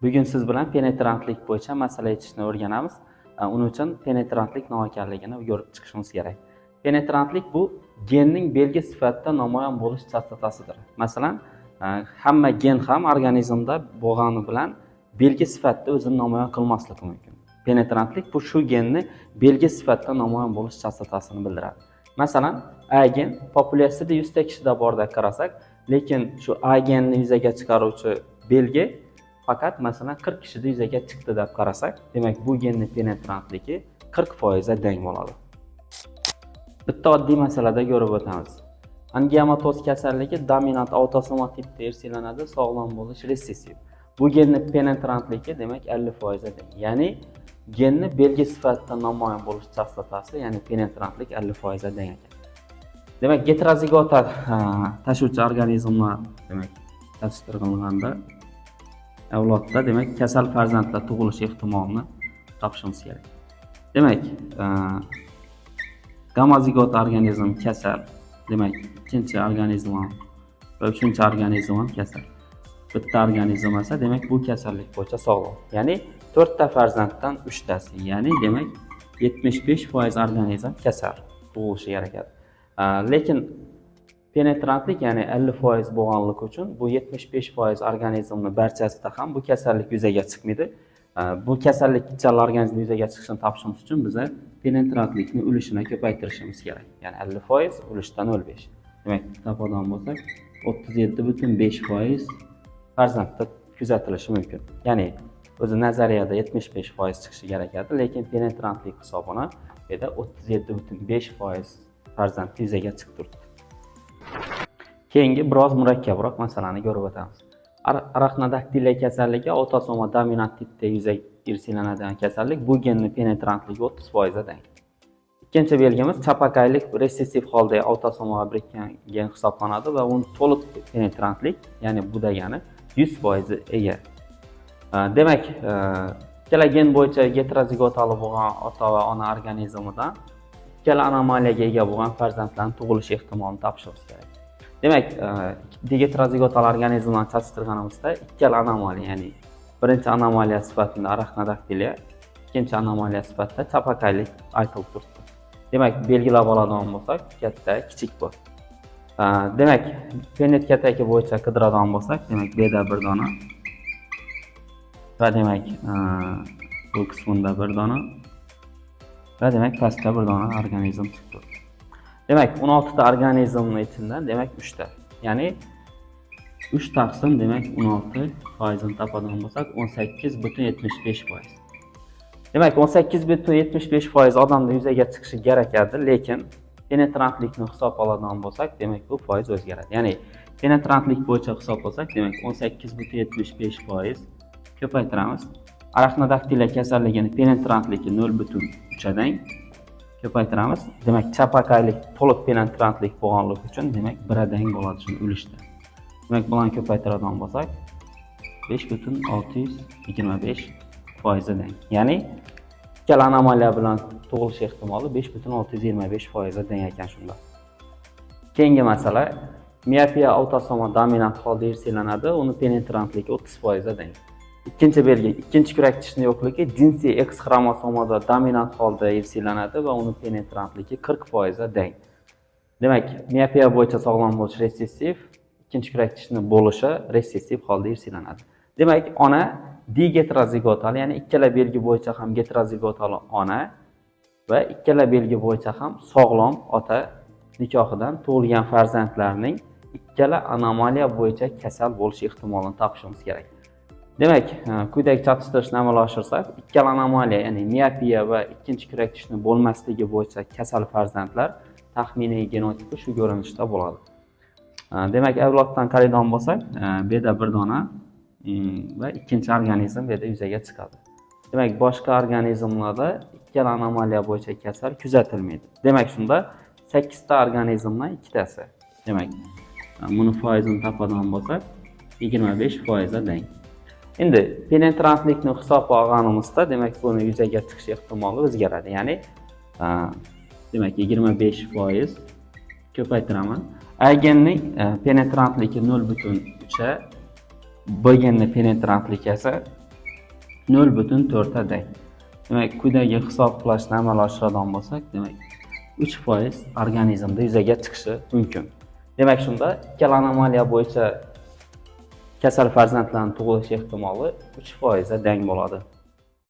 Bugun siz bilan penetrantlik bo'yicha masala yechishni o'rganamiz. Uning uchun penetrantlik nima ekanligini ko'rib chiqishimiz kerak. Penetrantlik bu genning belgi sifatida namoyon bo'lish chastotasidir. Masalan, hamma gen ham organizmda bo'lgani bilan belgi sifatida o'zini namoyon qilmasligi mumkin. Penetrantlik bu shu genni belgi sifatida namoyon bo'lish chastotasini bildiradi. Masalan, A gen populyatsiyada 100 ta kishida bor deb qarasak, lekin shu A genni yuzaga chiqaruvchi belgi faqat, masalan, 40 kishida yuzaga chiqdi deb qarasak, demak, bu genni penetrantligi 40% ga teng bo'ladi. Bitta oddiy masalada ko'rib o'tamiz. Angiomatoz kasalligi dominant autosoma tipda irsiylanadi, sog'lom bo'lish ressessiv. Bu genni penetrantligi, demak, 50% ga teng. Ya'ni genni belgi sifatida namoyon bo'lish chastotasi, ya'ni penetrantlik 50% ga teng ekan. Demak, geterozigota tashuvchi organizmlar, demak, chatishtirilganda avlodda, demak, kasal farzandlar tug'ilishi ehtimolini topishimiz kerak. Demak, gomozigota organizm kasal, demak, ikkinchi organizm ham va uchinchi organizm ham kasal. Bitta organizm esa, demak, bu kasallik bo'yicha sog'lom. Ya'ni to'rtta farzanddan uchtasi, ya'ni, demak, 75% organizm kasal tug'ilishi kerak edi. Lekin penetrantlik, ya'ni 50% bo'lganligi uchun bu 75% organizmni barchasida ham bu kasallik yuzaga chiqmaydi. Bu kasallik ikkala organizm yuzaga chiqishini topishimiz uchun biza penetrantlikni ulushini ko'paytirishimiz kerak. Ya'ni 50% ulushdan 0,5. Demak, topadigan bo'lsak, 37,5% farzandda kuzatilishi mumkin. Ya'ni o'zi nazariyada 75% chiqishi kerak edi, lekin penetrantlik hisobini bu yerda 37,5% farzand yuzaga chiqib turibdi. Keyingi biroz murakkabroq masalani ko'rib o'tamiz. Arachnodaktilya kasalligi autosoma dominant tipda yuzaga irsiylanadigan kasallik. Bu genni penetrantligi 30% teng. Ikkinchi belgimiz chapakaylik ressessiv holda autosomaga birikkan gen hisoblanadi va uni to'liq penetrantlik, ya'ni bu degani 100% ega. Demak, ikkala gen bo'yicha geterozigotali bo'lgan ota va ona organizmidan ikkala anomaliyaga ega bo'lgan farzandlarning tug'ilish ehtimolini topishimiz kerak. Demak, geterozigotali organizmlarni chatishtirganimizda ikkala anomaliya, ya'ni birinchi anomaliya sifatida arachnodaktilya, ikkinchi anomaliya sifatida chapakaylik aytilib turibdi. Demak, belgilab oladigan bo'lsak, katta, kichik bu. Demak, Punnett kataki bo'yicha qidiradigan bo'lsak, demak, bu yerda bir dona va, demak, bu qismida bir dona va, demak, pastda bir dona organizm chiqdi. Demak, 16 ta organizmni ichidan, demak, 3 ta. Ya'ni 3 taqsim, demak, 16 foizini topadigan bo'lsak, 18,75%. Demak, 18,75% odamda yuzaga chiqishi kerak edi, lekin penetrantlikni hisob oladigan bo'lsak, demak, bu foiz o'zgaradi. Ya'ni penetrantlik bo'yicha hisoblasak, demak, 18,75% ko'paytiramiz. Arachnodaktilya kasalligini penetrantligi 0,3 teng, ko'paytiramiz. Demak, chapakaylik to'liq penetrantlik bo'lganligi uchun, demak, 1 teng bo'ladi shuni ulushda. Demak, bularni ko'paytiradigan bo'lsak, 5,625 foizi teng. Ya'ni ikkala anomaliya bilan tug'ilish ehtimoli 5,625 foizi teng ekan shunda. Keyingi masala: miopiya autosoma dominant holda irsiylanadi, uni penetrantligi 30% teng. Ikkinchi belgi ikkinchi kurak tishni yo'qligi jinsiy X xromosomada dominant holda irsiylanadi va uni penetrantligi 40% teng. Demak, miopiya bo'yicha sog'lom bo'lish ressessiv, ikkinchi kurak tishni bo'lishi ressessiv holda irsiylanadi. Demak, ona digeterozigotali, ya'ni ikkala belgi bo'yicha ham geterozigotali ona va ikkala belgi bo'yicha ham sog'lom ota nikohidan tug'ilgan farzandlarning ikkala anomaliya bo'yicha kasal bo'lish ehtimolini topishimiz kerak. Demak, quyidagi chatishtirishni amalga oshirsak, ikkala anomaliya, ya'ni miopiya va ikkinchi kurak tishni bo'lmasligi bo'yicha kasal farzandlar taxminiy genotipi shu ko'rinishda bo'ladi. Demak, avloddan qaraydigan bo'lsak, bu yerda bir dona va ikkinchi organizm bu yerda yuzaga chiqadi. Demak, boshqa organizmlarda ikkala anomaliya bo'yicha kasal kuzatilmaydi. Demak, shunda sakkizta organizmdan ikkitasi. Demak, buni foizini topadigan bo'lsak, 25%ga teng. Endi penetrantlikni hisobga olganimizda, demak, buni yuzaga chiqish ehtimoli o'zgaradi. Ya'ni, demak, 25% ko'paytiraman. A genning penetrantligi 0,3, B genni penetrantligi esa 0,4 ta teng. Demak, quyidagi hisoblashni amalga oshiradigan bo'lsak, demak, 3% organizmda yuzaga chiqishi mumkin. Demak, shunda ikkala anomaliya bo'yicha kasal farzandlarni tug'ilish ehtimoli 3% ga teng bo'ladi.